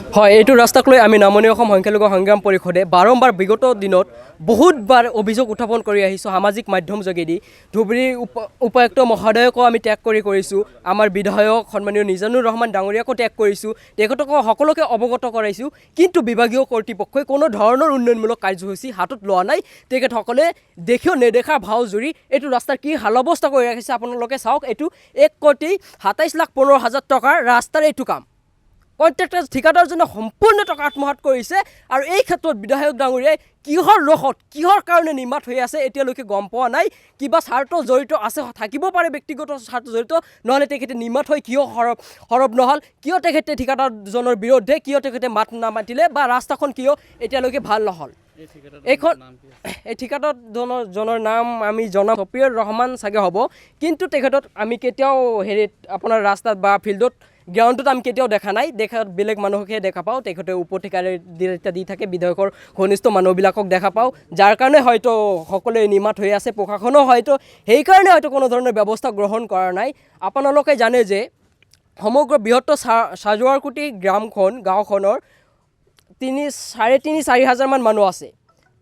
হয়, এইটো ৰাস্তাক লৈ আমি নামনি অসম সংখ্যালঘু সংগ্ৰাম পৰিষদে বাৰম্বাৰ বিগত দিনত বহুতবাৰ অভিযোগ উত্থাপন কৰি আহিছোঁ সামাজিক মাধ্যম যোগেদি। ধুবুৰীৰ উপায়ুক্ত মহোদয়কো আমি টেগ কৰিছোঁ, আমাৰ বিধায়ক সন্মানীয় নিজানুৰ ৰহমান ডাঙৰীয়াকো টেগ কৰিছোঁ, তেখেতকো সকলোকে অৱগত কৰাইছোঁ। কিন্তু বিভাগীয় কৰ্তৃপক্ষই কোনো ধৰণৰ উন্নয়নমূলক কাৰ্যসূচী হাতত লোৱা নাই। তেখেতসকলে দেখিও নেদেখা ভাও জুৰি এইটো ৰাস্তাৰ কি হাল অৱস্থা কৰি ৰাখিছে, আপোনালোকে চাওক। এইটো 1,27,15,000 টকাৰ ৰাস্তাৰ এইটো কাম কণ্ট্ৰেক্টৰ ঠিকাদাৰজনে সম্পূৰ্ণ টকা আত্মসাত কৰিছে। আৰু এই ক্ষেত্ৰত বিধায়ক ডাঙৰীয়াই কিহৰ ৰসত, কিহৰ কাৰণে নিমাত হৈ আছে, এতিয়ালৈকে গম পোৱা নাই। কিবা স্বাৰ্থ জড়িত আছে, থাকিব পাৰে, ব্যক্তিগত স্বাৰ্থ জড়িত। নহ'লে তেখেতে নিমাত হৈ কিয় সৰব সৰব নহ'ল? কিয় তেখেতে ঠিকাদাৰজনৰ বিৰুদ্ধে কিয় তেখেতে মাত নামাতিলে বা ৰাস্তাখন কিয় এতিয়ালৈকে ভাল নহ'ল? এইখন এই ঠিকাদাৰজনৰ জনৰ নাম আমি জনাম, ছফিয়ৰ ৰহমান চাগে হ'ব। কিন্তু তেখেতক আমি কেতিয়াও হেৰিত, আপোনাৰ ৰাস্তাত বা ফিল্ডত, গ্ৰাউণ্ডত আমি কেতিয়াও দেখা নাই। দেখাত বেলেগ মানুহকহে দেখা পাওঁ। তেখেতে উপ ঠিকাদাৰ দি থাকে, বিধায়কৰ ঘনিষ্ঠ মানুহবিলাকক দেখা পাওঁ, যাৰ কাৰণে হয়তো সকলোৱে নিমাত হৈ আছে। প্ৰশাসনো হয়তো সেইকাৰণে হয়তো কোনো ধৰণৰ ব্যৱস্থা গ্ৰহণ কৰা নাই। আপোনালোকে জানে যে সমগ্ৰ বৃহত্তৰ সাজোৱাৰকুটি গ্ৰামখন, গাঁওখনৰ তিনি, চাৰে তিনি, 4 হাজাৰমান মানুহ আছে।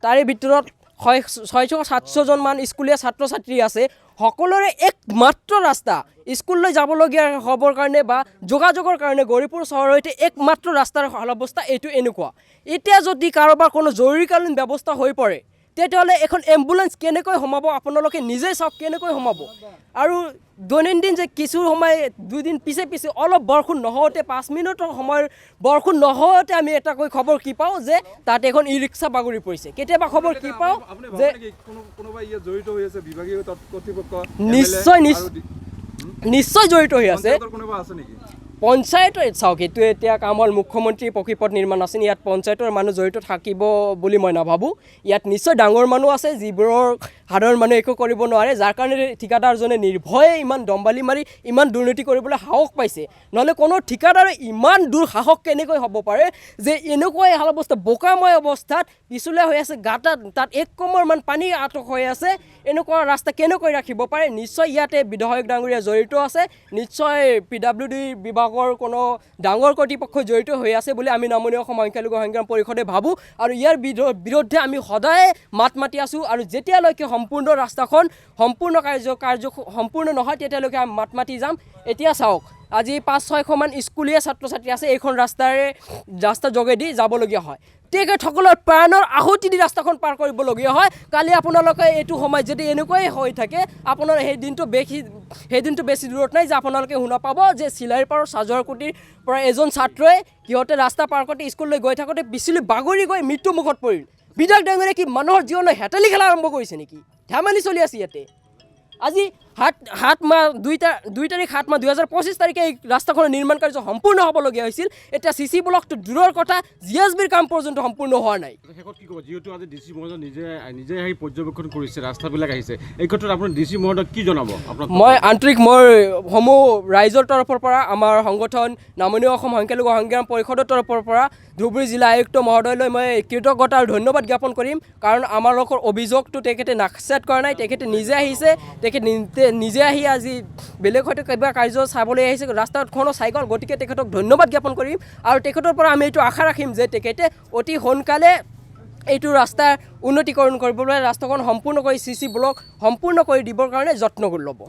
তাৰে ভিতৰত 600, 700জনমান স্কুলীয়া ছাত্ৰ ছাত্ৰী আছে। সকলোৰে একমাত্ৰ ৰাস্তা স্কুললৈ যাবলগীয়া হ'বৰ কাৰণে বা যোগাযোগৰ কাৰণে গৌৰীপুৰ চহৰৰ সৈতে একমাত্ৰ ৰাস্তাৰ অৱস্থা এইটো এনেকুৱা। এতিয়া যদি কাৰোবাৰ কোনো জৰুৰীকালীন ব্যৱস্থা হৈ পৰে, তেতিয়াহ'লে এখন এম্বুলেঞ্চ কেনেকৈ সোমাব? আপোনালোকে নিজেই চাওক, কেনেকৈ সোমাব? আৰু দৈনন্দিন যে কিছু সময়, দুদিন পিছে পিছে অলপ বৰষুণ নহওঁতে, 5 মিনিটৰ সময়ৰ বৰষুণ নহওঁতে আমি এটাকৈ খবৰ কি পাওঁ যে তাত এখন ই ৰিক্সা বাগৰি পৰিছে। কেতিয়াবা খবৰ কি পাওঁ আপুনি যে ভাবে নেকি কোনোবা ইয়াত জড়িত হৈ আছে, বিভাগীয় কৰ্তৃপক্ষ, নিশ্চয়, MLA নিশ্চয় জড়িত হৈ আছে। পঞ্চায়তৰ কোনোবা আছে নেকি? পঞ্চায়তৰ, চাওক, এইটো এতিয়া কাম হ'ল মুখ্যমন্ত্ৰী পকীপথ নিৰ্মাণ আঁচনি। ইয়াত পঞ্চায়তৰ মানুহ জড়িত থাকিব বুলি মই নাভাবোঁ। ইয়াত নিশ্চয় ডাঙৰ মানুহ আছে, যিবোৰৰ সাধাৰণ মানুহে একো কৰিব নোৱাৰে, যাৰ কাৰণে ঠিকাদাৰজনে নিৰ্ভয়ে ইমান দম্বালি মাৰি ইমান দুৰ্নীতি কৰিবলৈ সাহস পাইছে। নহ'লে কোনো ঠিকাদাৰে ইমান দূৰ সাহস কেনেকৈ হ'ব পাৰে যে এনেকুৱা হাল অৱস্থা, বোকাময় অৱস্থাত পিছলীয়া হৈ আছে, গাঁতাত তাত এক কমৰমান পানী আটক হৈ আছে, এনেকুৱা ৰাস্তা কেনেকৈ ৰাখিব পাৰে? নিশ্চয় ইয়াতে বিধায়ক ডাঙৰীয়া জড়িত আছে, নিশ্চয় পিডাব্লিউ ডি বিভাগৰ কোনো ডাঙৰ কৰ্তৃপক্ষ জড়িত হৈ আছে বুলি আমি নামনি অসম সংখ্যালঘু সংগ্ৰাম পৰিষদে ভাবোঁ। আৰু ইয়াৰ বিৰুদ্ধে আমি সদায় মাত মাতি আছোঁ আৰু যেতিয়ালৈকে সম্পূৰ্ণ ৰাস্তাখন সম্পূৰ্ণ কাৰ্য কাৰ্য সম্পূৰ্ণ নহয়, তেতিয়ালৈকে আমি মাত মাতি যাম। এতিয়া চাওক, আজি 500, 600মান স্কুলীয়া ছাত্ৰ ছাত্ৰী আছে, এইখন ৰাস্তাৰে, ৰাস্তাৰ যোগেদি যাবলগীয়া হয়। তেখেতসকলৰ প্ৰাণৰ আহুতি দি ৰাস্তাখন পাৰ কৰিবলগীয়া হয়। কালি আপোনালোকে এইটো সময়ত যদি এনেকুৱাই হৈ থাকে, আপোনাৰ সেই দিনটো বেছি দূৰত নাই যে আপোনালোকে শুনা পাব যে চিলাইপাৰৰ সাজোৱাৰকুটিৰ পৰা এজন ছাত্ৰই সিহঁতে ৰাস্তা পাৰ কৰোঁতে, স্কুললৈ গৈ থাকোঁতে পিছলি বাগৰি গৈ মৃত্যুমুখত পৰিল। বিধায়ক ডাঙৰীয়াই কি মানুহৰ জীৱনত হেতালি খেলা আৰম্ভ কৰিছে নেকি? ধেমালি চলি আছে ইয়াতে। আজি সাত সাত মাহ 2 তাৰিখ 7 মাহ 2025 তাৰিখে এই ৰাস্তাখনৰ নিৰ্মাণ কাৰ্য সম্পূৰ্ণ হ'বলগীয়া হৈছিল। এতিয়া চি চি ব্লকটো দূৰৰ কথা, জি এছ বিৰ কাম পৰ্যন্ত সম্পূৰ্ণ হোৱা নাই। শেষত কি ক'ব? যিহেতু আজি ডি চি মহোদয় নিজে নিজে আহি পৰ্যবেক্ষণ কৰিছে, ৰাস্তাবিলাক আহিছে, এই ক্ষেত্ৰত আপুনি ডি চি মহোদয়ক কি জনাব আপোনাৰ? মই আন্তৰিক, মোৰ সমূহ ৰাইজৰ তৰফৰ পৰা, আমাৰ সংগঠন নামনি অসম সংখ্যালঘু সংগ্ৰাম পৰিষদৰ তৰফৰ পৰা ধুবুৰী জিলা আয়ুক্ত মহোদয়লৈ মই কৃতজ্ঞতা আৰু ধন্যবাদ জ্ঞাপন কৰিম। কাৰণ আমালোকৰ অভিযোগটো তেখেতে নাকচাত কৰা নাই। তেখেতে নিজে আহিছে। তেখেত নিজে আহি আজি বেলেগ হয়তো কিবা কাৰ্য চাবলৈ আহিছে, ৰাস্তাখনো চাই গ'ল। গতিকে তেখেতক ধন্যবাদ জ্ঞাপন কৰিম আৰু তেখেতৰ পৰা আমি এইটো আশা ৰাখিম যে তেখেতে অতি সোনকালে এইটো ৰাস্তাৰ উন্নতিকৰণ কৰিবলৈ, ৰাস্তাখন সম্পূৰ্ণ কৰি, চি চি ব্লক সম্পূৰ্ণ কৰি দিবৰ কাৰণে যত্ন ল'ব।